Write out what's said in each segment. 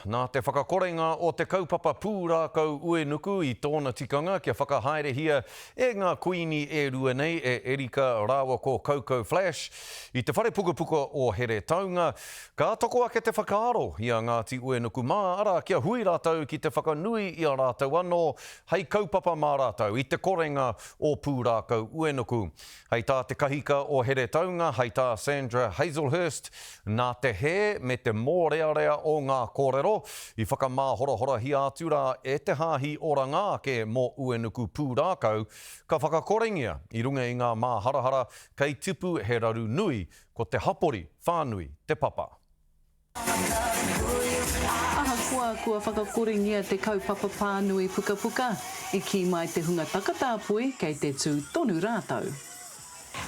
Nā te whakakorenga o te kaupapa pūrākau Uenuku i tōna tikanga kia whakahaerehia e ngā kuini e rua nei, e Erika rāua ko Coco Flash, i te whare pukapuka o Heretaunga, ka toko ake te whakaaro i a Ngāti Uenuku mā, arā, kia hui rātou ki te whakanui i a rātou anō hei kaupapa mā rātou i te korenga o Pūrākau Uenuku. Hei tā te kahika o Heretaunga, hei tā Sandra Hazelhurst, nā te hē me te mōrearea o ngā kōrero i whakamāhorahorahia atu rā e te hāhi oranga ake mō Uenuku pūrākau, ka whakakorengia i runga i ngā māharahara kei tipu he raru nui ko te hapori whānui te papa. Ahakoa kua whakakorengia te kaupapa pānui pukapuka, i kī mai te hunga takatāpui kei te tū tonu rātou.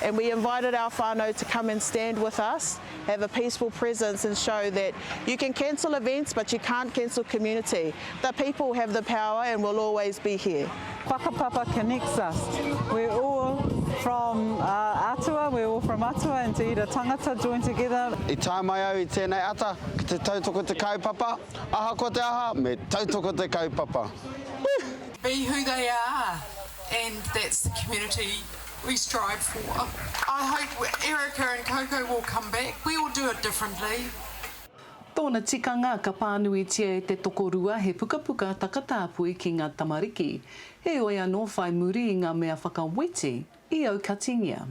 And we invited our whānau to come and stand with us, have a peaceful presence and show that you can cancel events but you can't cancel community. The people have the power and will always be here. Whakapapa connects us. We're all from Atua, we're all from Atua and Te Ira Tangata join together. I tae mai au i tēnei ata ki te tautoko te kaupapa, ahakoa te aha, me tautoko te kaupapa. Woo! Be who they are and that's the community we strive for. I hope Erica and Coco will come back, we will do it differently. Tōna tikanga ka pānuitia e te tokorua he pukapuka takatāpui ki ngā tamariki, heoi anō whai muri i ngā mea whakaweti i aukatingia.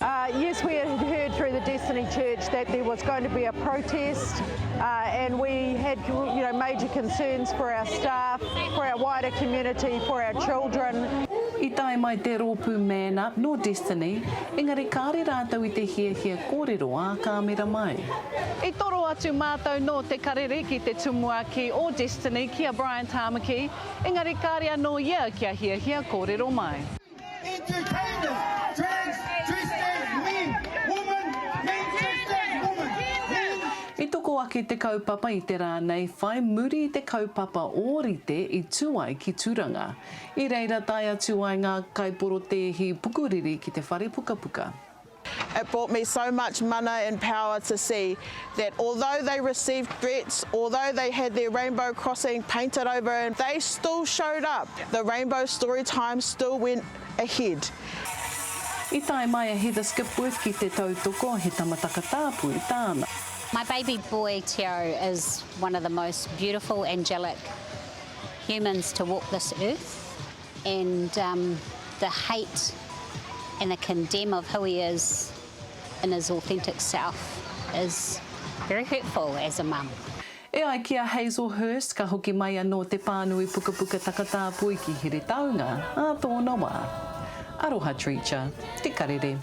Yes, we had heard through the Destiny Church that there was going to be a protest and we had you know, major concerns for our staff, for our wider community, for our children. I tae mai te rōpū Man Up nō Destiny, engari kāre rātou i te hiahia kōrero ā-kāmera mai. I toro atu mātou nō Te Karere ki te tumuaki o Destiny ki a Brian Tamaki, engari kāre anō ia kia hiahia kōrero mai. Entertainers, trans dressed as men, woman, men dressed as woman, men. I toko ake te kaupapa i te rā nei whai muri i te kaupapa ōrite i tū ai ki Turanga. I reira tae atu ai ngā kaiporotēhi pukuriri ki te whare pukapuka. It brought me so much mana and power to see that although they received threats, although they had their rainbow crossing painted over and they still showed up. The rainbow story time still went ahead. I tae mai a Heather Skipworth ki te tautoko, he tama takatāpui tāna. My baby boy Teo is one of the most beautiful angelic humans to walk this earth and um, the hate and the condemn of who he is in his authentic self is very hurtful as a mum. E ai ki a Hazel Hurst, ka hoki mai anō te pānui pukapuka takatāpui ki Heretaunga ā tōna wā. Aroha Treacher, Te Karere.